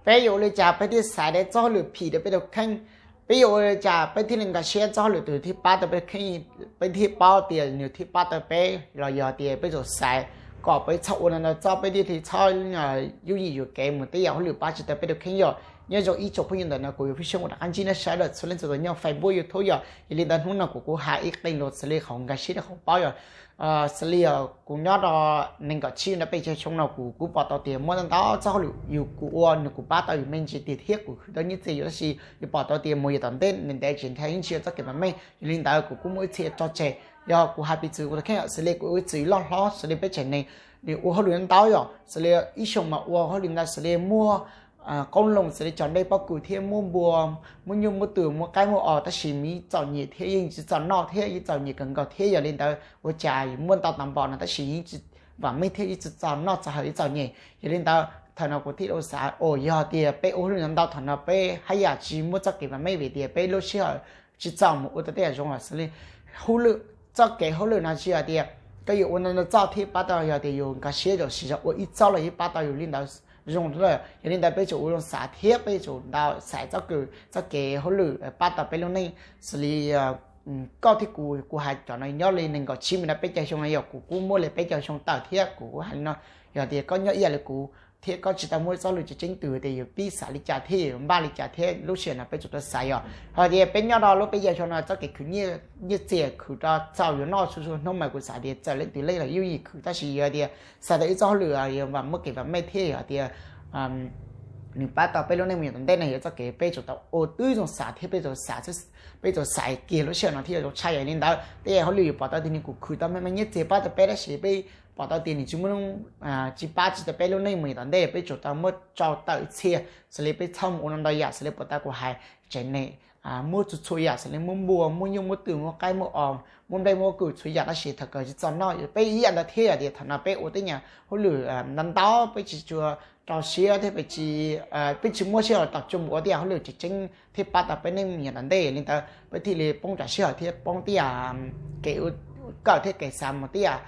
Peb yuav ua li cas peb thiaj xaiv tau txoj hauj lwm phim rau peb tus kheej? Peb yuav ua li cas peb thiaj li nkag siab txoj hauj lwm twg thiaj pab tau peb tus kheej, peb thiaj paub tias nws thiaj pab tau peb? Los yog tias peb tsuas xaiv kom peb txhob ua ntau ntau txoj, peb thiaj li txhob yooj yim yuam kev mus tej yam hauj lwm pab tsis tau peb tus kheej? Yog nyob zoo ib tsoom phooj ywg ntawm no kuv yog Fij Xyooj uas rov qab ntsib nej sawv daws txhua leej txhua tus nyob Facebook, YouTube yom. Yog li ntawd hnub no kuv kuj hais ib qee lus xws li qhov nkag siab rau qhov paub yom. Xws li kuv nyob rau nees nkaum tsib na peb caug xyoo no kuv kuj pom tau tias muaj ntau ntau txoj hauj lwm yus kuv ua nws kuj pab tau yus me ntsis tiag thiab kuv khwv tau nyiaj txiag yus, tab sis yus pom tau tias mus yav tom ntej ntev ntev tsis nrhiav yeej tsis yog txoj kev vam meej. Yog li ntawd kuv kuj muaj ib txhia tso tseg. Yog kuv hais piv txwv kuv tus kheej xws li kuv ib txwm loj hlob xws li peb tsev neeg, nws ua hauj lwm ntau yom, xws li ib xyoos mas ua hauj lwm ntau xws li muab qoob loo xws li tso dej pob kws thiab muab npua, muab nyuj muab twm, muab qaib muab os, tab sis yeej txom nyem thiab yeej tsis txom noj thiab yeej txom nyem kawg nkaus thiab. Yog li ntawd ua cas muaj ntau tas npaum no tab sis yeej tsis vam meej thiab yeej tsis txom noj txom haus, yeej txom nyem. Yog li ntawd thaum no kuv thiaj li xav tias yog tias peb ua hauj lwm ntau ntau thaum no peb haj yam tsis muaj txoj kev vam meej vim tias peb lub sij hawm tsis txaus mus ua tau tej yam zoo los xws li hauj lwm, txoj kev hauj lwm no tsis yog tias koj yuav ua ntau ntau txoj thiaj pab tau, yog tias yus nkag siab zaum siv zog ua ib txoj los yeej pab tau yus li ntawd zoo lawm. Yog li ntawd peb tsum ua zoo xav thiab peb tsum ntau xaiv txoj kev hauj lwm pab tau peb lub neej xws li koj thiab kuv, kuv hais cov no nyob li nees nkaum tsib mus rau peb caug xyoo no yog kuv kuj muaj li peb caug xyoo tawm thiab kuv kuj hais li no, yog tias koj nyob ib yam li kuv thiab koj tsis tau muaj txoj hauj lwm tseem ceeb twg tias yus pib xav li cas thiab yus npaj li cas thiab lub sij hawm no peb tsum tau xaiv yom. Hos tias peb nyob rau lub peb caug xyoo no txoj kev khwv nyiaj txiag khwv rau txaus yuav noj txhua txhua hnub mas kuv xav tias txawm leej twg leej los yooj yim khwv, tab sis yog tias xav tau ib txoj hauj lwm vam muaj kev vam meej thiab yog tias nws pab tau peb lub neej mus yav tom ntej no yog txoj kev peb tsum tau ua tib zoo xav thiab peb tsum xav, peb tsum xaiv kiag lub sij hawm no thiaj yuav zoo tshaj. Yog li ntawd tej yam hauj lwm yus pom tau tias nws kuj khwv tau me me nyiaj txiag pab tau peb tab sis peb pom tau tias nws tsis muaj, tsis pab tsis tau peb lub neej mus yav tom ntej, peb tsum tau muab tso tawm txhia xws li peb txhob mus ua ntau yam xws li puas tas kuv hais tsev neeg muab txhua txhua yam xws li muab npua, muab nyuj, muab twm, muab qaib, muab os, muab nplej, muab kws txhua yam tab sis thaum kawg tsis txom noj. Peb ib yam ntawd thiab yog tias thaum no peb ua tej yam hauj lwm ntau ntau peb tsis tshua rau siab thiab peb tsis muaj sij hawm los tab tom mus ua tej yam hauj lwm tseem ceeb thiaj pab tau peb neej yav tom ntej li ntawd peb thiaj li poob rau sij hawm thiab poob tej yam kev kawm thiab kev xav mus tej yam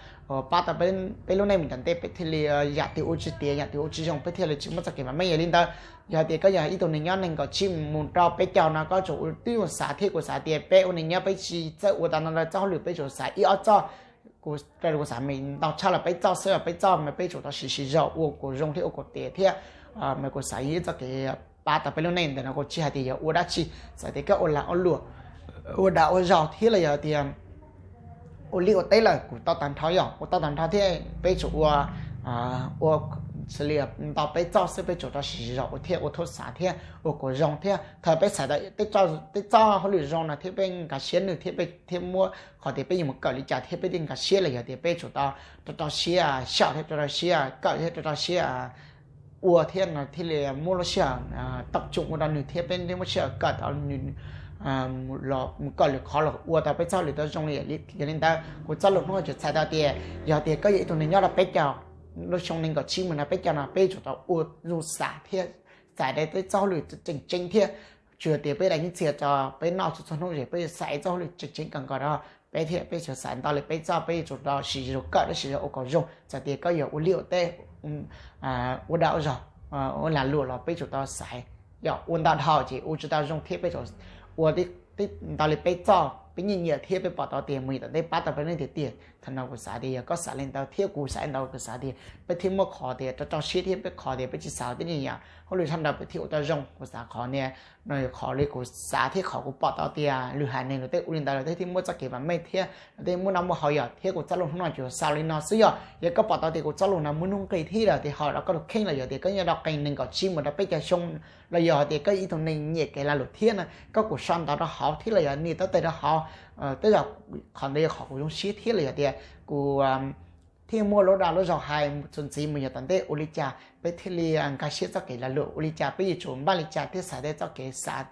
pab tau peb lub neej mus tom ntej peb thiaj li yam twg ua tsis tiav yam twg ua tsis zoo peb thiaj li tsis muaj txoj kev vam meej. Yog li ntawd yog tias koj yog ib tug neeg nyob nees nkaum tsib mus rau peb caug no koj tsum ua tib zoo xav thiab kuv xav tias peb ua neeg nyob peb tsis txawj ua tau ntau ntau txoj hauj lwm peb tsum xav ib ob txoj. Kuv, kuv xav mas ntau tshaj los peb txoj xwb, peb txoj mas peb tsum tau siv siv zog ua kom zoo thiab ua kom tiav thiab mas kuv xav ib txoj kev pab tau peb lub neej ntawm no kuv tsis hais tias yog ua dab tsi, txawm tias koj ua lag ua luam, ua dag ua zog thiab los yog tias ua liaj ua teb lawm kuv tau tag nrho yog ua tau tag nrho thiab peb tsum ua, ua xws li ntau peb txoj xwb peb tsum tau siv siv zog ua thiab ua thoob xav thiab ua kom zoo thiab thaum peb xaiv tau tej txoj hauj lwm zoo no thiab peb nkag siab nws thiab peb thiaj muab qhov tias peb yuav mus kawm li cas thiab peb thiaj nkag siab los yog tias peb tsum tau rau rau siab xyaum thiab rau rau siab kawm thiab rau rau siab ua thiab no thiaj li muaj lub sij hawm tau tsoom ua rau nws thiab peb thiaj muaj sij hawm kawm tau nws los mus kawm lwm qhov los ua tau peb txoj hauj lwm tau zoo li. Yog li ntawd kuv txoj lus hnub no tsuas txhais tau tias yog tias koj yog ib tug neeg nyob rau peb caug, lub xyoo nees nkaum tsib mus rau peb caug no peb tsum tau ua zoo xav thiab xaiv tau tej txoj hauj lwm tseem ceeb thiab tsuas yog tias peb dag nyiaj txiag rau peb noj txhua txhua hnub es peb xaiv txoj hauj lwm tseem ceeb kawg nkaus rau peb thiab peb tsuas xaiv ntau li peb txoj peb tsum rau siv zog kawm thiab siv zog ua kom zoo. Txawm tias koj yog ua liaj ua teb, ua dag ua zog, ua lag luam los peb tsum tau xaiv. Yog ua ntau dhau ces ua tsis tau zoo thiab peb tsum ua ntau li peb txoj peb nyiam nyiam thiab peb pom tau tias mus yav tom ntej pab tau peb neej tiag tiag. Thaum no kuv xav tias yog koj xav li ntawd thiab kuv xav li ntawd kuv xav tias peb thiaj muaj qhov tias rau rau siab thiab peb qhov tias peb tsis xav tej niag yam hauj lwm sab nraud peb thiaj ua tau zoo. Kuv xav qhov niag no yog qhov li kuv xav thiab qhov kuv pom tau tias lwm haiv neeg lawv tej ua li ntawd lawv tej thiaj muaj txoj kev vam meej thiab lawv tej muaj noj muaj haus yom. Thiab kuv txoj lus hnub no tsuas xaus li no xwb yog. Yog koj pom tau tias kuv txoj lus no muaj nuj nqis thiab los tias haum rau koj tus kheej los yog tias koj nyob rau qee nees nkaum tsib mus rau peb caug xyoo los yog tias koj ib tug neeg nyiam kev lag luam thiab no koj kuj sau ntawv rau hauv thiab los yog nias tau tes rau hauv. Tej zaum qhov ntawd yog qhov kuv zoo siab thiab los yog tias kuv thiaj muaj lub dag lub zog hais txuas ntxiv mus yav tom ntej ua li cas peb thiaj li nkag siab txoj kev lag luam, ua li cas peb yuav tsum npaj li cas thiab xaiv tej txoj kev xav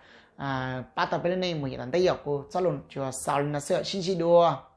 pab tau peb lub neej mus yav tom ntej. Yog kuv txoj lus tsuas xaus li no xwb, sib ntsib dua.